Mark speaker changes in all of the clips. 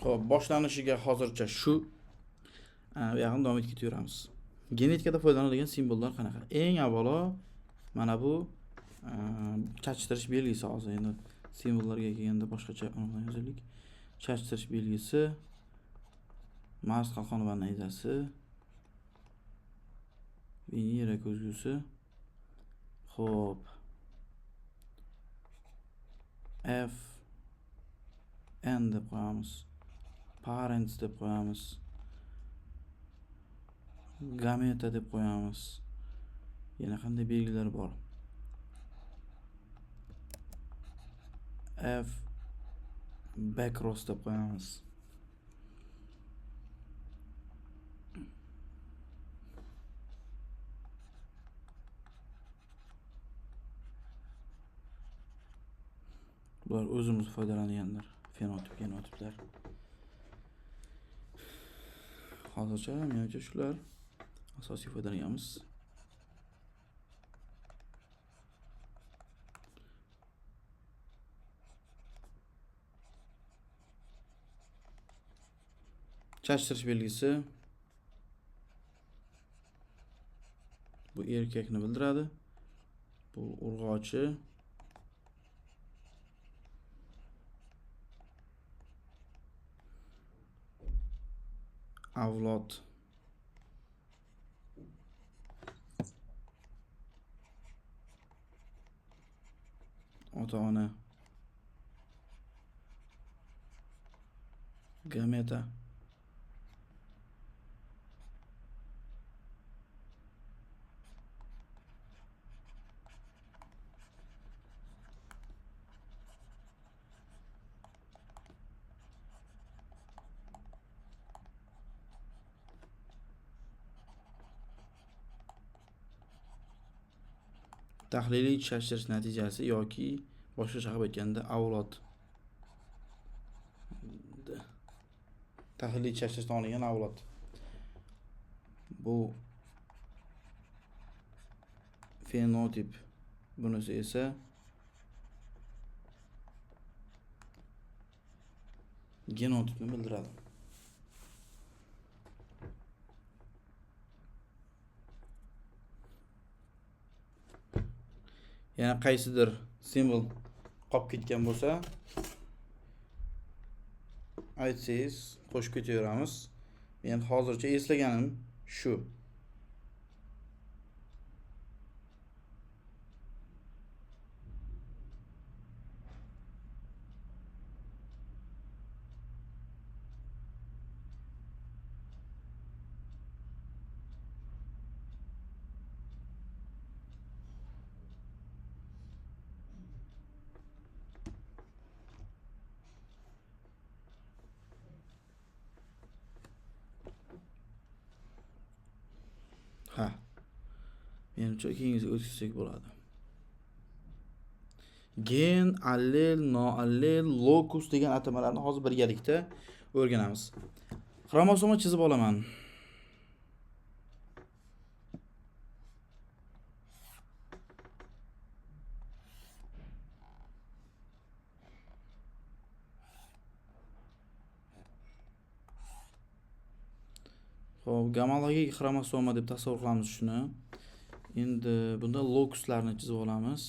Speaker 1: Xo'p, boshlanishiga hozircha shu. Bu yog'ini davom etib ketaveramiz. Genetikada foydalaniladigan simvollar qanaqa? Eng avvalo mana bu chachtirish belgisi. Hozir endi simvollarga kelganda boshqacha yozaylik. Chachtirish belgisi, Mars qalqoni va nayzasi, Venera ko'zgusi. Xo'p. F N deb qo'yamiz. Parents deb qo'yamiz. Gameta deb qo'yamiz. Yana qanday belgilar bor? F backcross deb qo'yamiz. Bular o'zimiz foydalanganlar, fenotip, genotiplar. Hozircha menimcha shular asosiy foydalanganmiz. Chachtirish belgisi bu erkakni bildiradi. Bu urg'ochi. Avlod. Ota-ona. Gameta. Tahliliy chachtirish natijasi yoki boshqacha qilib aytganda avlod. Tahliliy chachtirishdan olingan avlod. Bu fenotip, bunisi esa genotipni bildiradi. Yana qaysidir simvol qolib ketgan bo'lsa, aytsangiz qo'shib ketaveramiz. Men hozircha eslaganim shu. Ha. Menimcha keyingisiga o'tkazsak bo'ladi. Gen, allel, noallel, lokus degan atamalarni hozir birgalikda o'rganamiz. Xromosoma chizib olaman. Xo'p, gomologik xromosoma deb tasavvur qilamiz shuni. Endi bunda lokuslarni chizib olamiz.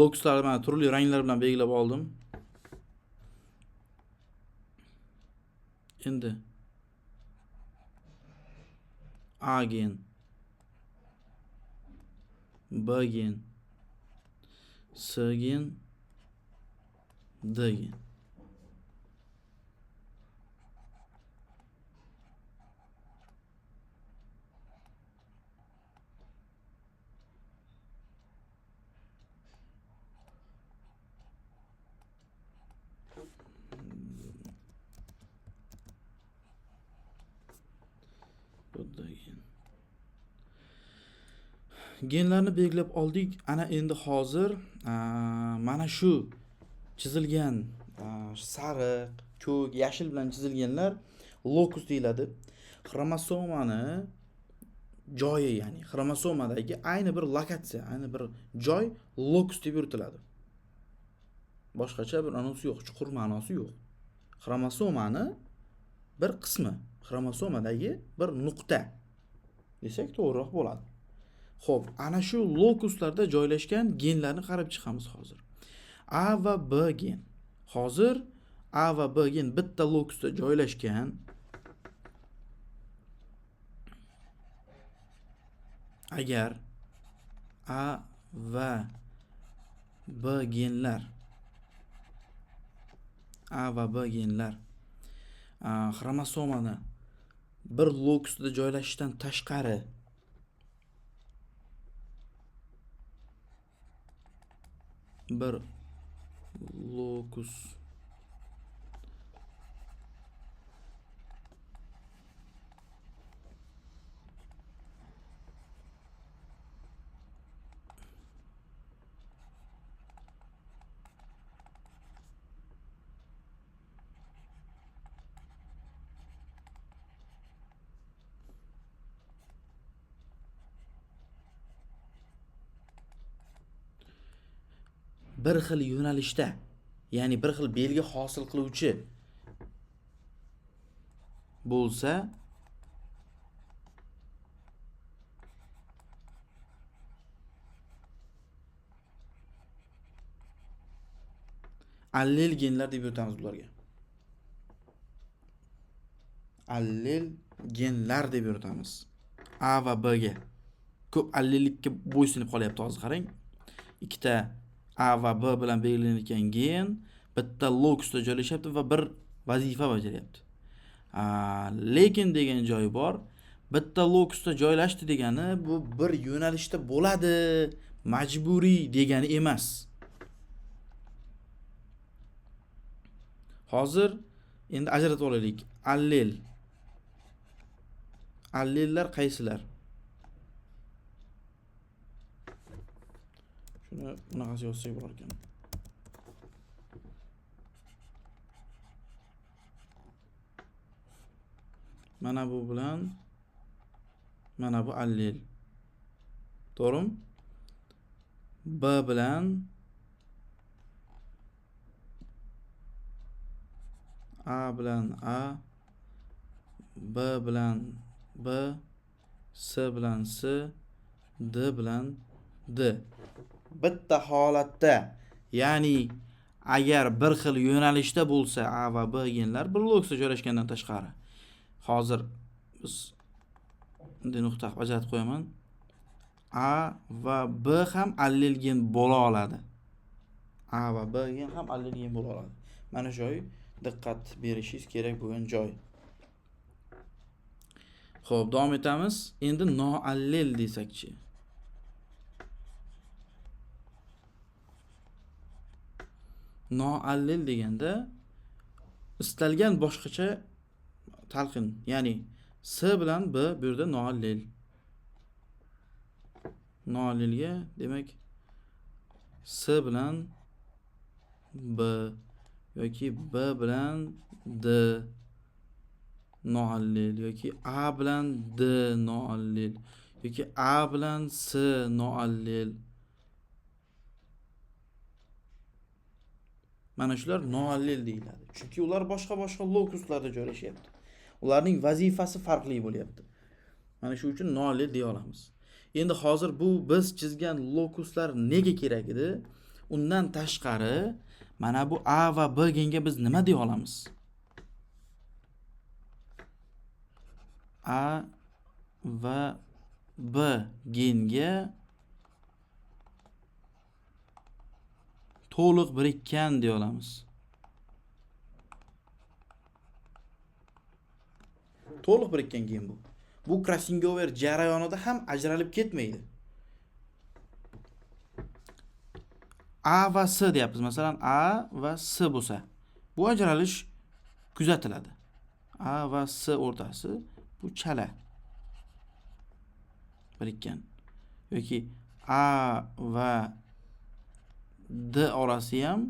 Speaker 1: Lokuslarni mana turli ranglar bilan belgilab oldim. Endi A gen, B gen, C gen, D gen. Genlarni belgilab oldik. Ana endi hozir mana shu chizilgan sariq, ko'k, yashil bilan chizilganlar lokus deyiladi. Xromosomani joyi, ya'ni xromosomadagi ayni bir lokatsiya, ayni bir joy lokus deb yuritiladi. Boshqacha bir ma'nosi yo'q, chuqur ma'nosi yo'q. Xromosomani bir qismi, xromosomadagi bir nuqta desak to'g'riroq bo'ladi. Xo'p, ana shu lokuslarda joylashgan genlarni qarab chiqamiz hozir. A va B gen. Hozir A va B gen bitta lokusda joylashgan. Agar A va B genlar xromosomani bir lokusda joylashishdan tashqari bir lokus bir xil yo'nalishda, ya'ni bir xil belgi hosil qiluvchi bo'lsa, allel genlar deb yuritamiz bularga. Allel genlar deb yuritamiz. A va B ga. Ko'p allellikka bo'ysunib qolyapti hozir, qarang. Ikkita A va B bilan belgilanayotgan gen bitta lokusda joylashyapti va bir vazifa bajaryapti. Lekin degan joyi bor. Bitta lokusda joylashdi degani bu bir yo'nalishda bo'ladi, majburiy degani emas. Hozir endi ajratib olaylik. Allel. Allellar qaysilar? Shuni bunaqasi yozsak bor ekan. Mana bu bilan mana bu allel. To'g'rimi? B bilan A bilan A, B bilan B, S bilan S, D bilan D. Bitta holatda, ya'ni agar bir xil yo'nalishda bo'lsa A va B genlar bir lokusda joylashgandan tashqari. Hozir biz bunday nuqta qilib ajratib qo'yaman. A va B ham allel gen bo'la oladi. A va B gen ham allel gen bo'la oladi. Mana shu joy diqqat berishingiz kerak bo'lgan joy. Xo'p, davom etamiz. Endi noallel desakchi. Noallel deganda istalgan boshqacha talqin, ya'ni S bilan B bu yerda noallel. Noallelga demak S bilan B yoki B bilan D noallel yoki A bilan D noallel yoki A bilan S noallel. Mana shular noallel deyiladi. Chunki ular boshqa-boshqa lokuslarda joylashyapti. Ularning vazifasi farqli bo'lyapti. Mana shu uchun noallel deya olamiz. Endi hozir bu biz chizgan lokuslar nega kerak edi? Undan tashqari mana bu A va B genga biz nima deya olamiz? A va B genga to'liq birikkan deya olamiz. To'liq birikkan gen bu. Bu crossingover jarayonida ham ajralib ketmaydi. A va S deyapmiz. Masalan, A va S bo'lsa, bu ajralish kuzatiladi. A va S o'rtasi bu chala birikkan. Yoki A va D orasi ham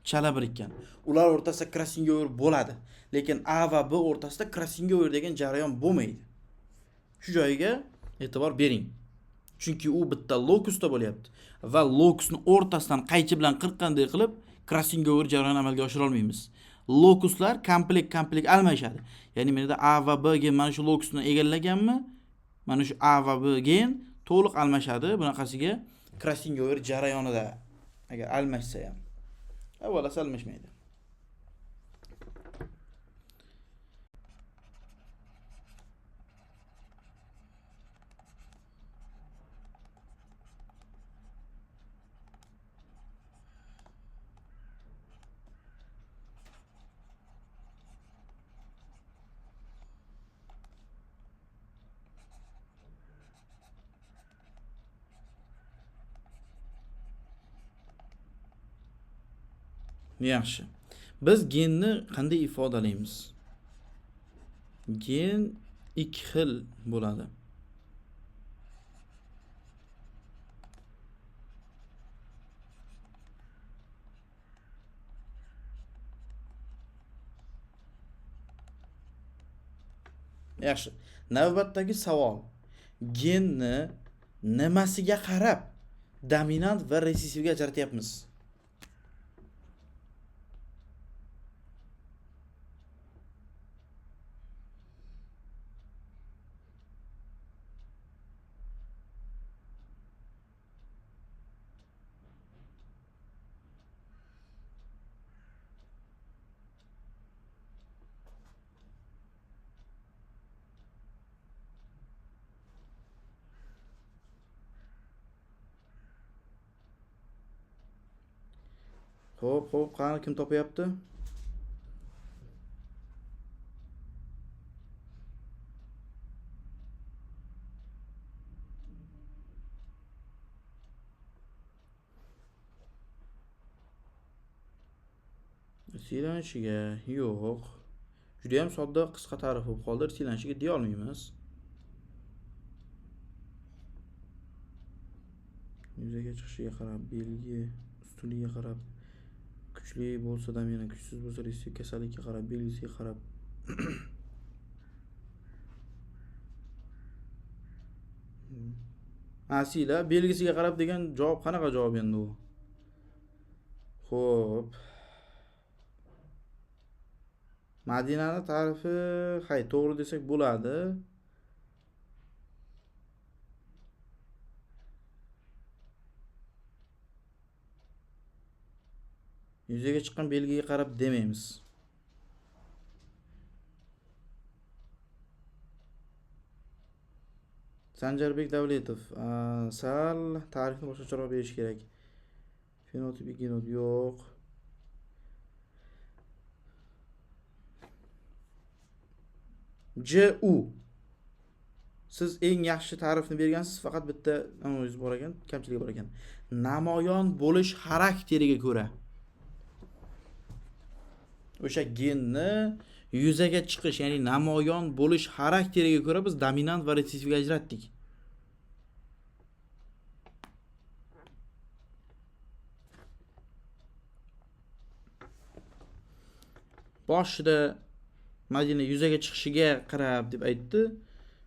Speaker 1: chala birikkan. Ular o'rtasida crossing over bo'ladi. Lekin A va B o'rtasida crossing over degan jarayon bo'lmaydi. Shu joyiga e'tibor bering. Chunki u bitta lokusda bo'lyapti va lokusni o'rtasidan qaychi bilan qirqqanday qilib crossing over jarayoni amalga oshira olmaymiz. Lokuslar komplekt almashadi. Ya'ni menda A va B gen mana shu lokusni egallaganmi? Mana shu A va B gen to'liq almashadi. Bunaqasiga crossing over jarayonida agar almashsa ham. Avvalasi almashmaydi. Yaxshi. Biz genni qanday ifodalaymiz? Gen ikki xil bo'ladi. Yaxshi. Navbatdagi savol. Genni nimasiga qarab dominant va resessivga ajratyapmiz? Xo'p, xo'p, qani kim topyapti? Irsiy yo'q. Juda ham sodda, qisqa ta'rif bo'lib qoldi. Irsiy deya olmaymiz. Yuzaga chiqishiga qarab, belgi ustunligiga qarab, kuchli bo'lsa dominant, kuchsiz bo'lsa retsessiv, kasallikka qarab, belgisiga qarab. Asila belgisiga qarab degan javob qanaqa javob endi u? Xo'p. Madinani ta'rifi, hay, to'g'ri desak bo'ladi. Yuzaga chiqqan belgiga qarab demaymiz. Sanjarbek Davletov, sal ta'rifni boshqacharoq berish kerak. Fenotipik genot yo'q. JU. Siz eng yaxshi ta'rifni bergansiz, faqat bitta o'zingiz bor ekan, kamchiligi bor ekan. Namoyon bo'lish xarakteriga ko'ra. O'sha genni yuzaga chiqish, ya'ni namoyon bo'lish xarakteriga ko'ra biz dominant va retsessivga ajratdik. Boshida Madina yuzaga chiqishiga qarab deb aytdi.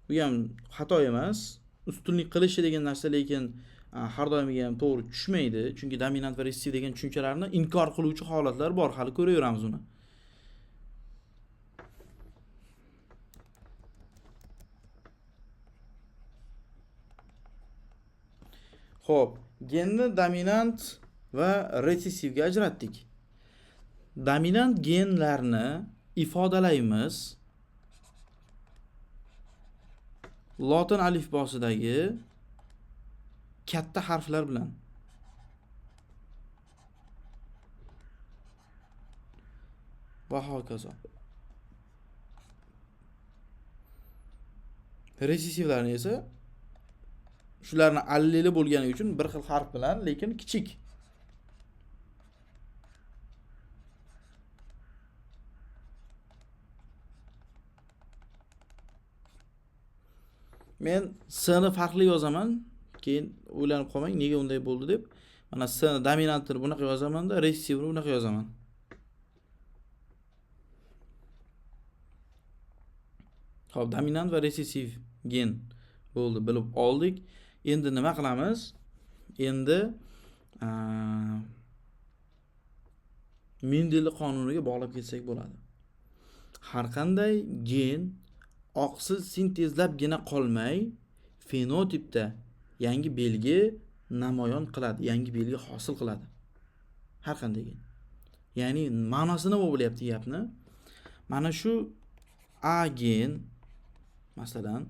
Speaker 1: Bu ham xato emas. Ustunlik qilishi degan narsa lekin har doimgi ham to'g'ri tushmaydi. Chunki dominant va retsessiv degan tushunchalarni inkor qiluvchi holatlar bor, hali ko'raveramiz uni. Xo'p, genni dominant va retsessivga ajratdik. Dominant genlarni ifodalaymiz lotin alifbosidagi katta harflar bilan. Va hokazo. Retsessivlarni esa shularni alleli bo'lgani uchun bir xil harf bilan, lekin kichik. Men S ni farqli yozaman, keyin o'ylanib qolmang, nega unday bo'ldi deb. Mana S ni dominantini bunaqa yozaman-da, resessivni bunaqa yozaman. Xo'p, dominant va resessiv gen bo'ldi, bilib oldik. Endi nima qilamiz? Endi Mendel qonuniga bog'lab ketsak bo'ladi. Har qanday gen oqsil sintezlabgina qolmay, fenotipda yangi belgi namoyon qiladi, yangi belgi hosil qiladi. Har qanday gen. Ya'ni ma'nosi nima bo'lyapti gapni? Mana shu A gen masalan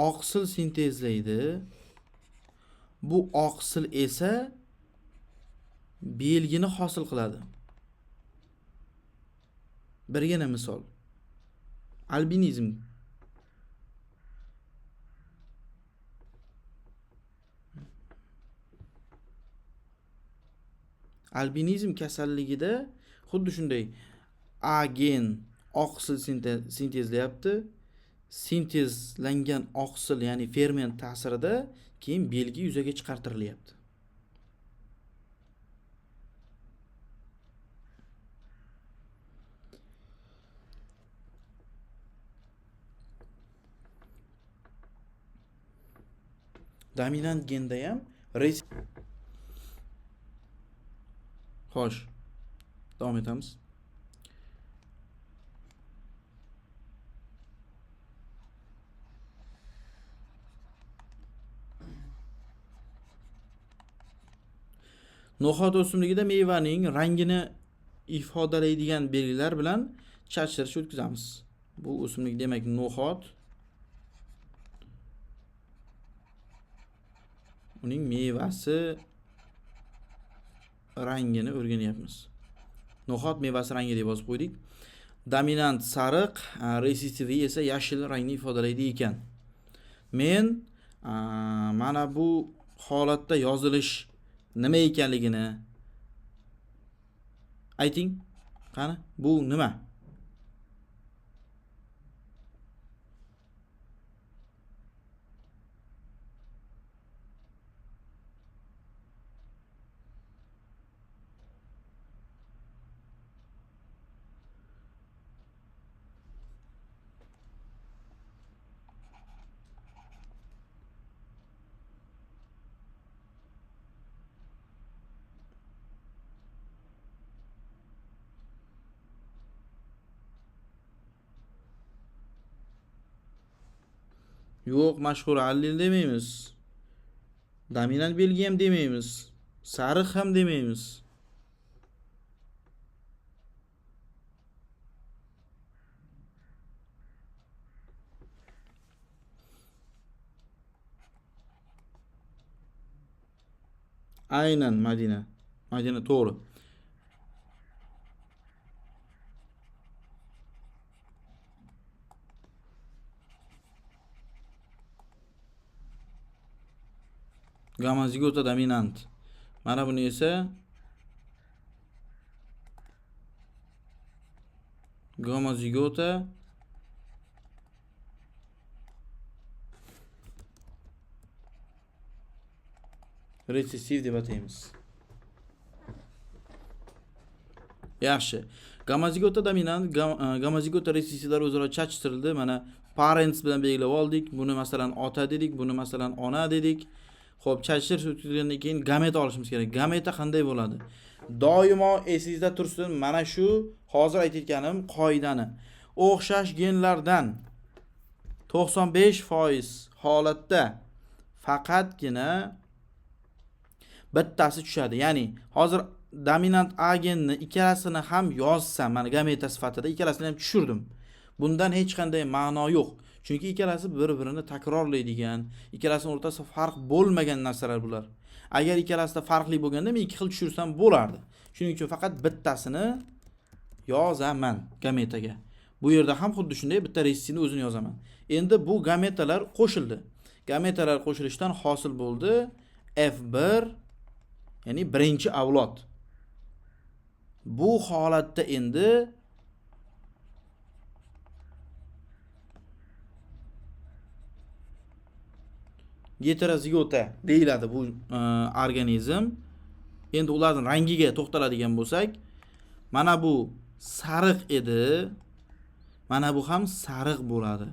Speaker 1: oqsil sintezlaydi. Bu oqsil esa belgini hosil qiladi. Birgina misol. Albinizm. Albinizm kasalligida xuddi shunday A gen oqsil sintezlayapti. Sintezlangan oqsil, ya'ni ferment ta'sirida keyin belgi yuzaga chiqartirilyapti. Dominant genda ham Xo'sh, davom etamiz. No'xat o'simligida mevaning rangini ifodalaydigan belgilar bilan chachtirish o'tkazamiz. Bu o'simlik demak no'xat. Uning mevasi rangini o'rganyapmiz. No'xat mevasi rangi deb yozib qo'ydik. Dominant sariq, resessiv esa yashil rangni ifodalaydi ekan. Men mana bu holatda yozilish nima ekanligini ayting. Qani, bu nima? Yo'q, mashhur allel demaymiz. Dominant belgi ham demaymiz. Sariq ham demaymiz. Aynan Madina. Madina to'g'ri. Gamma-zigota dominant. Mana buni esa gamma-zigota resessiv deb ataymiz. Yaxshi. Gamma-zigota dominant, gamma-zigota resessivlar o'zaro chachtirildi. Mana parents bilan belgilab oldik. Buni masalan ota dedik, buni masalan ona dedik. Xo'p, chachtirish o'tkazilgandan keyin gameta olishimiz kerak. Gameta qanday bo'ladi? Doimo esingizda tursin mana shu hozir aytayotganim qoidani. O'xshash genlardan 95% holatda faqatgina bittasi tushadi. Ya'ni hozir dominant A genni ikkalasini ham yozsam, mana gameta sifatida ikkalasini ham tushirdim. Bundan hech qanday ma'no yo'q. Chunki ikkalasi bir-birini takrorlaydigan, ikkalasining o'rtasida farq bo'lmagan narsalar bular. Agar ikkalasida farqli bo'lganda men ikki xil tushirsam bo'lardi. Shuning uchun faqat bittasini yozaman gametaga. Bu yerda ham xuddi shunday bitta resessivni o'zini yozaman. Endi bu gametalar qo'shildi. Gametalar qo'shilishdan hosil bo'ldi F1, ya'ni birinchi avlod. Bu holatda endi Geterozigota deyiladi bu organizm. Endi ularning rangiga to'xtaladigan bo'lsak, mana bu sariq edi. Mana bu ham sariq bo'ladi.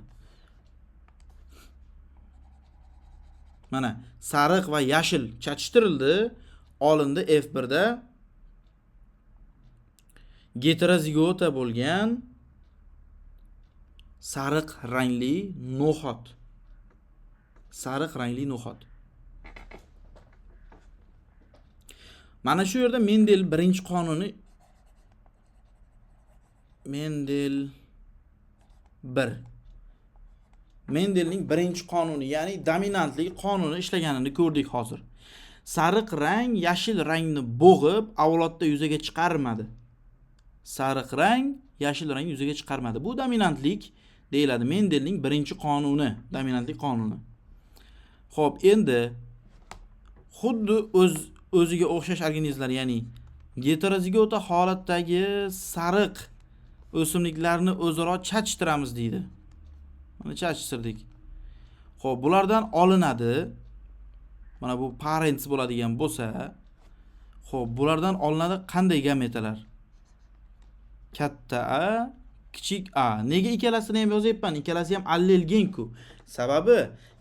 Speaker 1: Mana sariq va yashil chachishtirildi, olindi F1 da geterozigota bo'lgan sariq rangli no'xat. Sariq rangli no'xat. Mana shu yerda Mendel birinchi qonuni, Mendel 1. Mendelning birinchi qonuni, ya'ni dominantlik qonuni ishlaganini ko'rdik hozir. Sariq rang yashil rangni bo'g'ib avlodda yuzaga chiqarmadi. Sariq rang yashil rangni yuzaga chiqarmadi. Bu dominantlik deyiladi. Mendelning birinchi qonuni, dominantlik qonuni. Xo'p, endi xuddi o'ziga o'xshash organizmlar, ya'ni geterozigota holatdagi sariq o'simliklarni o'zaro chachtiramiz deydi. Mana chachtirdik. Xo'p, bulardan olinadi. Mana bu parents bo'ladigan bo'lsa, xo'p, bulardan olinadi qanday gametalar? Katta A, kichik A. Nega ikkalasini ham yozyapman? Ikkalasi ham allel gen-ku. Sababi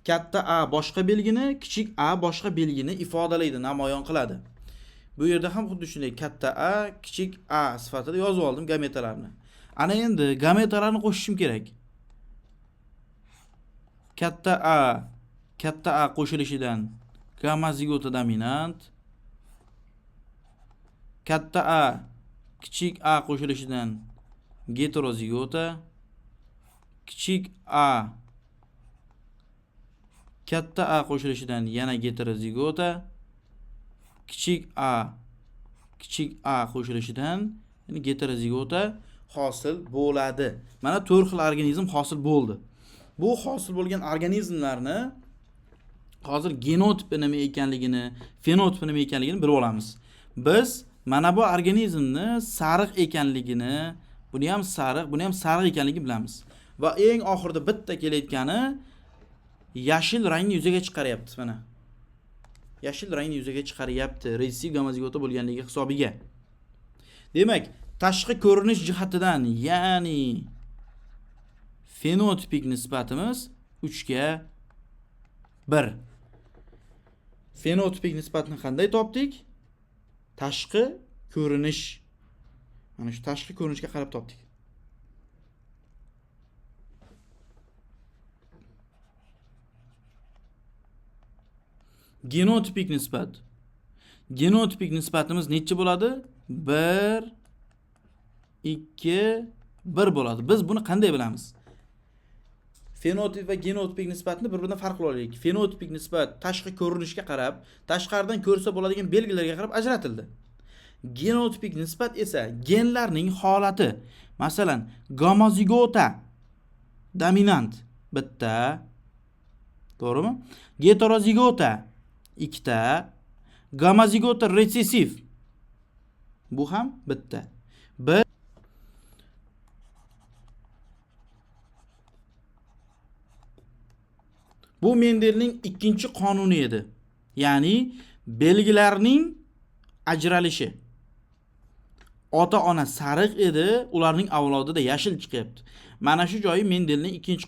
Speaker 1: katta A boshqa belgini, kichik A boshqa belgini ifodalaydi, namoyon qiladi. Bu yerda ham xuddi shunday katta A, kichik A sifatida yozib oldim gametalarni. Ana endi gametalarni qo'shishim kerak. Katta A, katta A qo'shilishidan gamma-zigota dominant, katta A, kichik A qo'shilishidan geterozigota, kichik A, katta A qo'shilishidan yana geterozigota, kichik A, kichik A qo'shilishidan ya'ni geterozigota hosil bo'ladi. Mana 4 xil organizm hosil bo'ldi. Bu hosil bo'lgan organizmlarni hozir genotipi nima ekanligini, fenotipi nima ekanligini bilib olamiz. Biz mana bu organizmni sariq ekanligini, buni ham sariq, buni ham sariq ekanligini bilamiz. Va eng oxirida bitta kelayotgani yashil rangni yuzaga chiqaryapti mana. Yashil rangni yuzaga chiqaryapti retsessiv gamma-zigota bo'lganligi hisobiga. Demak, tashqi ko'rinish jihatidan, ya'ni fenotipik nisbatimiz 3:1. Fenotipik nisbatni qanday topdik? Tashqi ko'rinish. Mana shu tashqi ko'rinishga qarab topdik. Genotipik nisbat. Genotipik nisbatimiz necha bo'ladi? 1, 2, 1 bo'ladi. Biz buni qanday bilamiz? Fenotip va genotipik nisbatni bir-biridan farqli olaylik. Fenotipik nisbat tashqi ko'rinishga qarab, tashqaridan ko'rsa bo'ladigan belgilarga qarab ajratildi. Genotipik nisbat esa genlarning holati. Masalan, gomozigota dominant bitta, to'g'rimi? Geterozigota ikkita, gomozigota retsessiv bu ham bitta. Bir Bu Mendelning ikkinchi qonuni edi. Ya'ni belgilarning ajralishi. Ota-ona sariq edi, ularning avlodida yashil chiqyapti. Mana shu joyi Mendelning ikkinchi